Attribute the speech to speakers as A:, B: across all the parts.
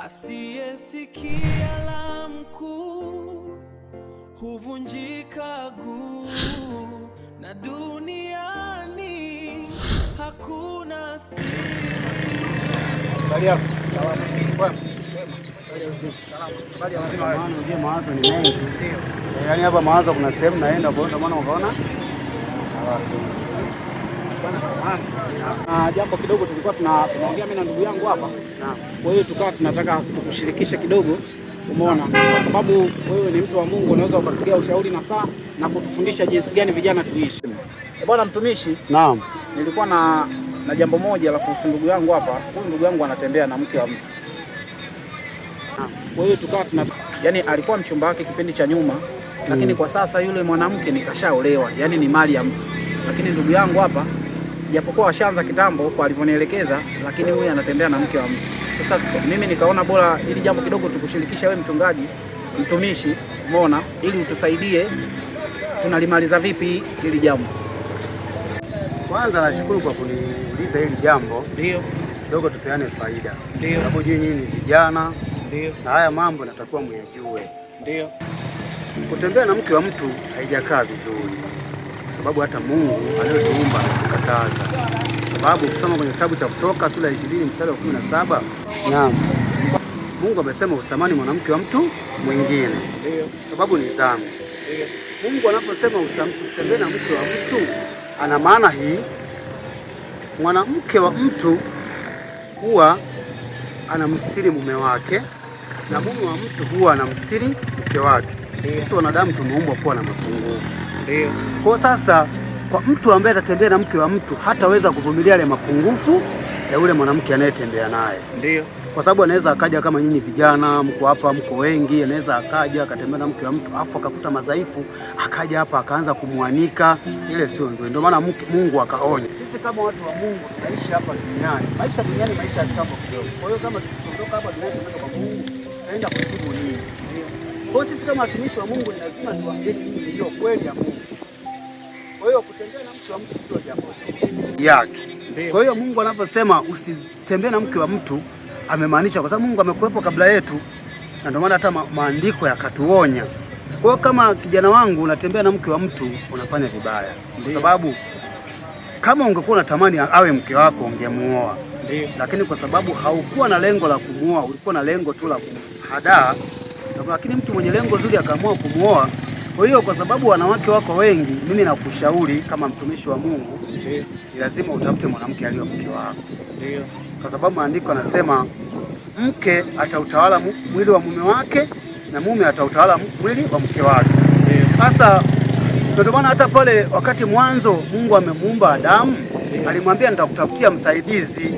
A: Asiyesikia la mkuu huvunjika guu, na duniani hakuna siri.
B: Mawazo ni mengi, yaani hapa mawazo, kuna sehemu naenda, kwa hiyo maana ukaona
C: jambo kidogo tulikuwa tunaongea mimi na ndugu yangu hapa. Kwa hiyo tukawa tunataka tukushirikishe kidogo, umeona, kwa sababu wewe ni mtu wa Mungu, unaweza ukatugia ushauri na saa na kutufundisha jinsi gani vijana tuishi. Bwana mtumishi,
B: naam,
C: nilikuwa na jambo moja la kuhusu ndugu yangu hapa. Huyu ndugu yangu anatembea na mke wa mtu. Kwa hiyo tukawa tuna, yani alikuwa mchumba wake kipindi cha nyuma, lakini kwa sasa yule mwanamke nikashaolewa, yani ni mali ya mtu. Lakini ndugu yangu hapa japokuwa washaanza kitambo kwa alivyonielekeza, lakini huyu anatembea na mke wa mtu. Sasa mimi nikaona bora ili jambo kidogo tukushirikisha wewe mchungaji, mtumishi, umeona, ili utusaidie tunalimaliza vipi hili jambo.
B: Kwanza nashukuru kwa kuniuliza hili jambo.
C: Ndio.
B: Kidogo tupeane faida.
C: Ndio.
B: Sababu nyinyi ni vijana.
C: Ndio.
B: Na haya mambo natakiwa muyajue.
C: Ndio.
B: Kutembea na mke wa mtu haijakaa vizuri, kwa sababu hata Mungu aliyotuumba anatukataza. Sababu ukisoma kwenye kitabu cha Kutoka sura ya 20 mstari wa 17, naam, Mungu amesema usitamani mwanamke wa mtu mwingine.
C: Ndio.
B: Sababu ni dhambi.
C: Ndio.
B: Mungu anaposema usitembee na mke wa mtu, ana maana hii, mwanamke wa mtu huwa anamstiri mume wake na mume wa mtu huwa anamstiri mke wake. Sisi wanadamu tumeumbwa kuwa na mapungufu.
C: Ndio.
B: Kwa sasa, kwa mtu ambaye atatembea na mke wa mtu hataweza kuvumilia yale mapungufu ya yule mwanamke anayetembea naye.
C: Ndio.
B: Kwa sababu anaweza akaja kama nyinyi vijana mko hapa, mko wengi, anaweza akaja akatembea na mke wa mtu afu akakuta madhaifu, akaja hapa akaanza kumwanika, ile sio nzuri. Ndio maana Mungu akaonya. Sisi kama watu wa Mungu tunaishi hapa duniani, maisha duniani, maisha ya kitambo kidogo. Kwa hiyo kama tukiondoka hapa duniani tunaenda kwa Mungu, tutaenda kujibu nini? Kwa hiyo sisi kama watumishi wa Mungu ni lazima tuambie nini iliyo kweli ya Mungu. Kwa hiyo kutembea na mke wa mtu sio jambo yake. Kwa hiyo Mungu anaposema usitembee na mke wa mtu amemaanisha, kwa sababu Mungu amekuwepo kabla yetu, na ndio maana hata maandiko yakatuonya. Kwa hiyo kama kijana wangu unatembea na mke wa mtu unafanya vibaya, kwa sababu kama ungekuwa unatamani awe mke wako ungemuoa.
C: Ndio.
B: Lakini kwa sababu haukuwa na lengo la kumuoa, ulikuwa na lengo tu la kumhadaa, lakini mtu mwenye lengo zuri akaamua kumuoa. Kwa hiyo kwa sababu wanawake wako wengi, mimi nakushauri kama mtumishi wa Mungu, ni lazima utafute mwanamke aliyo mke wako.
C: Ndio.
B: Kwa sababu maandiko anasema mke atautawala mwili wa mume wake na mume atautawala mwili wa mke wake. Sasa ndio maana hata pale wakati mwanzo Mungu amemuumba Adamu, alimwambia nitakutafutia msaidizi.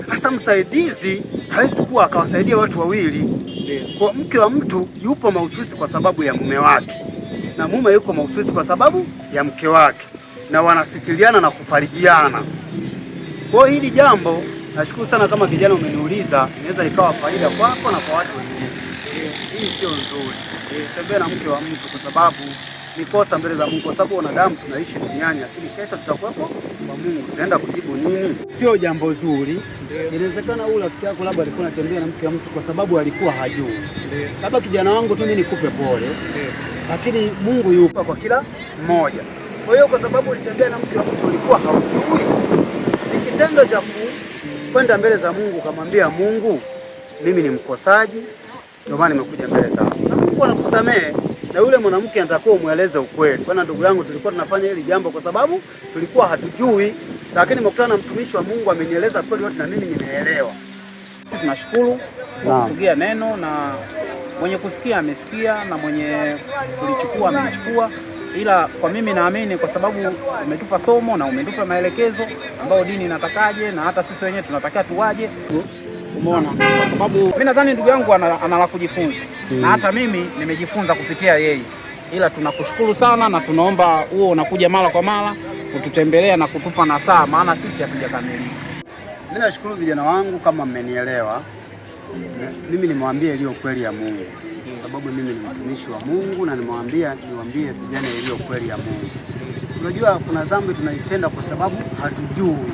B: Sasa msaidizi hawezi kuwa akawasaidia watu wawili. Kwa mke wa mtu yupo mahususi kwa sababu ya mume wake na mume yuko mahususi kwa sababu ya mke wake, na wanasitiliana na kufarijiana. Kwa hiyo hili jambo nashukuru sana kama kijana umeniuliza, inaweza ikawa faida kwako na kwa watu wengine. Hii sio nzuri, tembea na mke wa mtu kwa sababu ni kosa mbele za Mungu, kwa sababu wanadamu tunaishi duniani, lakini kesho tutakuwepo kwa Mungu, tutaenda kujibu nini? Sio jambo zuri. Inawezekana huyu rafiki yako labda alikuwa anatembea na mke wa mtu kwa sababu alikuwa hajui. Labda kijana wangu tu, mimi nikupe pole, lakini Mungu yupo kwa kila mmoja. Kwa hiyo kwa sababu ulitembea na mke wa mtu ulikuwa haujui, ni kitendo cha kwenda mbele za Mungu ukamwambia Mungu, mimi ni mkosaji, ndio maana nimekuja mbele zako, na Mungu anakusamehe. Na yule mwanamke anatakiwa umweleze ukweli, bwana, ndugu yangu, tulikuwa tunafanya hili jambo kwa sababu tulikuwa hatujui, lakini nimekutana na mtumishi wa Mungu amenieleza kweli yote na mimi nimeelewa.
C: Sisi tunashukuru kwa kutugia neno, na mwenye kusikia amesikia na mwenye kulichukua amelichukua, ila kwa mimi naamini kwa sababu umetupa somo na umetupa maelekezo ambayo dini inatakaje na hata sisi wenyewe tunatakiwa tuwaje. Umeona, kwa sababu mimi nadhani ndugu yangu ana la kujifunza na hata mimi nimejifunza kupitia yeye, ila tunakushukuru sana na tunaomba huo unakuja mara kwa mara kututembelea na kutupa nasaha, maana sisi hatujakamilika.
B: Mimi nashukuru vijana wangu kama mmenielewa. Mimi nimewambia iliyo kweli ya Mungu, kwa sababu mimi ni mtumishi wa Mungu na nimewambia niwaambie vijana iliyo kweli ya Mungu. Unajua kuna dhambi tunaitenda kwa sababu hatujui.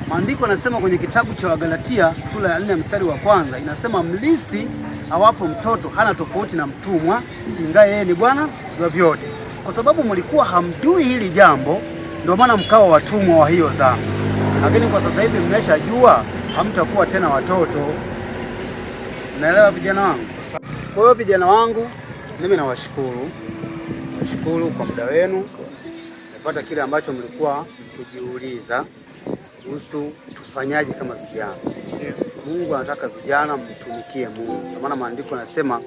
B: Maandiko yanasema kwenye kitabu cha Wagalatia sura ya 4 mstari wa 1 inasema mlisi awapo mtoto hana tofauti na mtumwa, ingawa yeye ni bwana wa vyote. Kwa sababu mlikuwa hamjui hili jambo, ndio maana mkawa watumwa wa hiyo dhambi, lakini kwa sasa hivi mmeshajua, hamtakuwa tena watoto. Naelewa vijana wangu? Kwa hiyo vijana wangu, mimi nawashukuru, nashukuru kwa muda wenu. Nimepata kile ambacho mlikuwa mkijiuliza kuhusu tufanyaje kama vijana. Mungu anataka vijana mtumikie Mungu. Kwa maana maandiko yanasema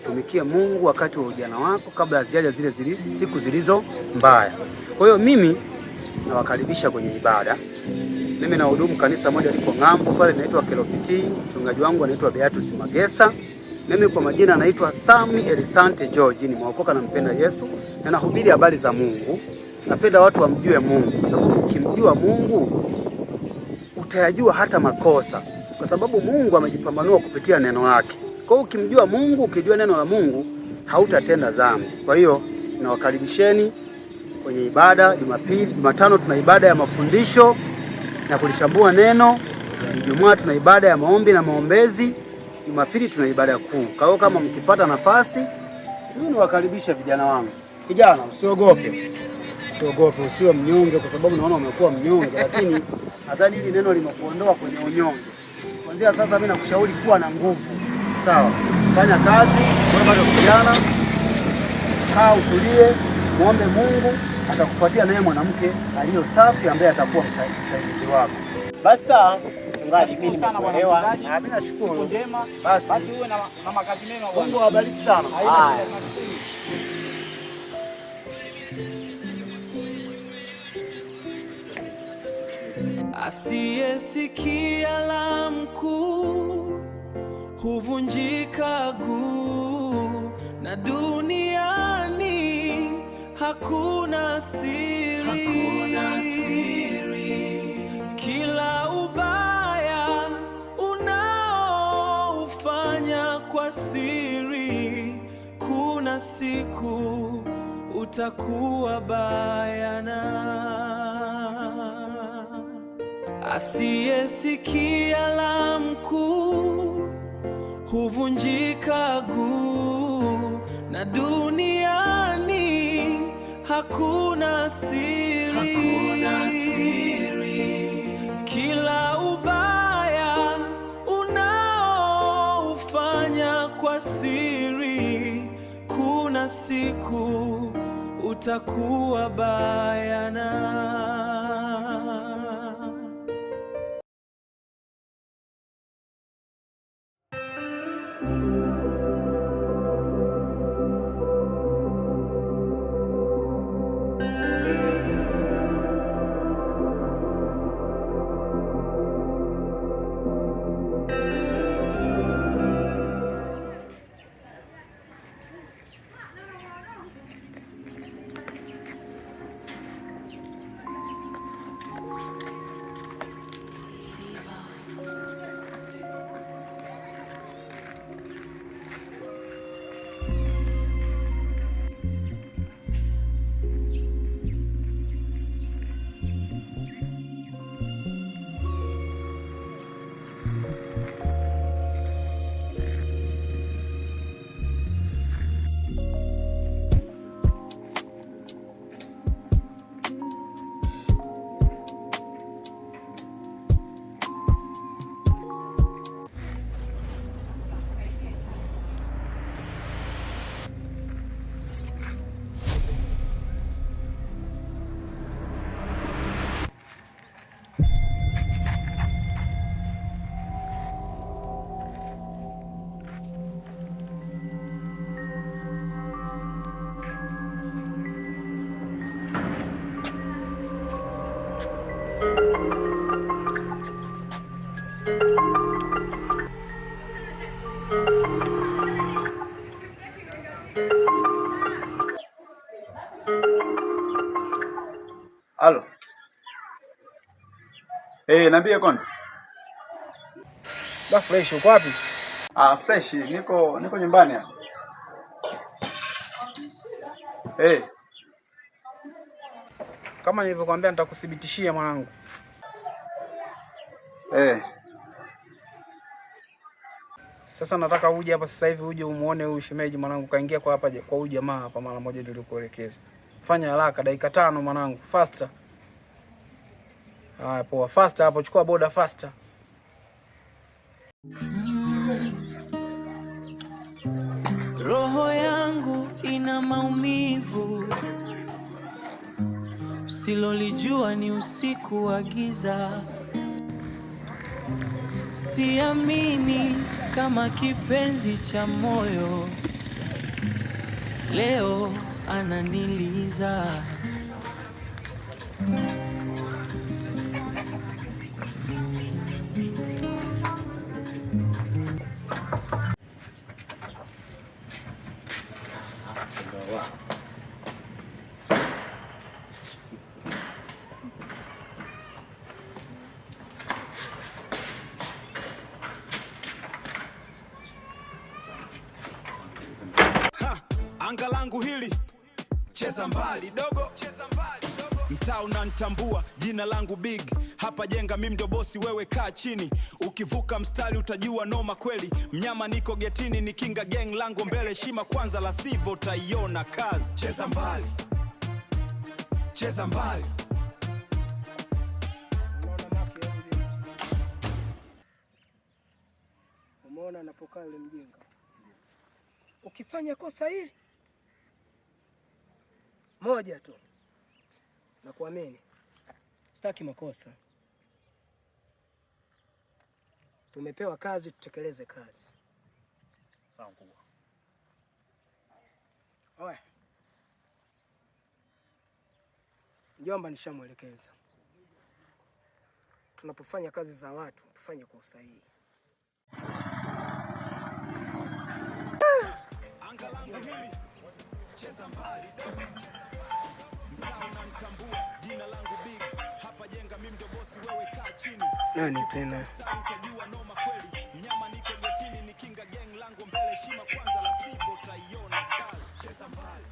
B: tumikie Mungu wakati wa ujana wako kabla hazijaja zile siku zilizo mbaya. Kwa hiyo mimi nawakaribisha kwenye ibada. Mimi nahudumu kanisa moja liko ng'ambo pale linaitwa Kelopiti. Mchungaji wangu anaitwa Beatus Magesa. Mimi kwa majina naitwa Sami Elisante George, nimeokoka na mpenda Yesu na nahubiri habari za Mungu. Napenda watu wamjue Mungu kwa sababu ukimjua Mungu utayajua hata makosa, kwa sababu Mungu amejipambanua kupitia neno lake. Kwa hiyo ukimjua Mungu, ukijua neno la Mungu, hautatenda dhambi. Kwa hiyo nawakaribisheni kwenye ibada Jumapili. Jumatano tuna ibada ya mafundisho na kulichambua neno. Ijumaa tuna ibada ya maombi na maombezi. Jumapili tuna ibada kuu. Kwa hiyo kama mkipata nafasi, mimi niwakaribisha vijana wangu. Kijana, usiogope, usiogope, usiwe mnyonge, kwa sababu naona umekuwa mnyonge, lakini nadhani hili neno limekuondoa kwenye unyonge. Kuanzia sasa, mimi nakushauri kuwa na nguvu, sawa? Fanya kazi, wewe bado kijana, kaa utulie, muombe Mungu atakupatia naye mwanamke aliyo safi ambaye atakuwa msaidizi wako.
D: Basi sawa, mchungaji, mimi nimekuelewa.
B: Mimi nashukuru.
C: Siku njema.
B: Basi
C: Basi uwe na makazi mema bwana.
B: Mungu awabariki sana.
C: Haina shida, tunashukuru.
A: Asiyesikia la mkuu huvunjika guu, na duniani hakuna siri, hakuna siri. Kila ubaya unaofanya kwa siri, kuna siku utakuwa bayana. Asiyesikia la mkuu huvunjika guu, na duniani hakuna siri, hakuna siri. Kila ubaya unaofanya kwa siri, kuna siku utakuwa bayana.
E: Halo. Eh, niambie Kondo.
C: Ba fresh, uko wapi?
E: Ah, fresh, niko nyumbani hapa. Eh,
C: Kama nilivyokuambia nitakuthibitishia mwanangu.
E: Eh.
C: Sasa nataka uje hapa sasa hivi uje umuone huyu shemeji mwanangu kaingia kwa hapa kwa huyu jamaa hapa mara moja nilikuelekeza. Fanya haraka dakika 5 mwanangu, faster. Haya poa, faster hapo, chukua boda faster.
A: Roho yangu ina maumivu, usilolijua ni usiku wa giza. Siamini kama kipenzi cha moyo leo ananiliza.
F: Anga langu hili cheza mbali dogo, mtaa unanitambua, jina langu big hapa jenga, mimi ndo bosi, wewe kaa chini. Ukivuka mstari utajua noma kweli. Mnyama niko getini, ni kinga gang langu mbele, heshima kwanza, la sivyo utaiona kazi. Cheza mbali, cheza mbali.
G: Umeona anapokaa yule mjinga. Ukifanya kosa hili moja tu, nakuamini, sitaki makosa. Tumepewa kazi, tutekeleze kazi.
E: Sawa mkubwa.
G: Oe, mjomba nishamwelekeza, tunapofanya kazi za watu tufanye kwa usahihi.
F: Anga langu hili cheza mbali dogo, mtaa unanitambua, jina langu big hapa jenga, mimi ndo bosi, wewe kaa chini.
G: Nani tena?
F: Mstari utajua noma kweli. Mnyama niko getini, ni kinga gang langu mbele, heshima kwanza, la sivyo utaiona kazi. Cheza mbali,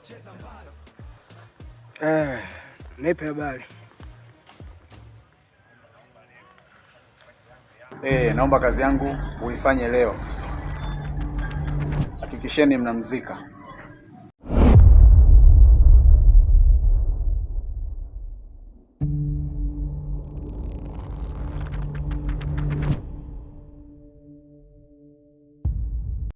F: cheza mbali.
G: Nipe habari.
E: Naomba kazi yangu uifanye leo. Hakikisheni mnamzika.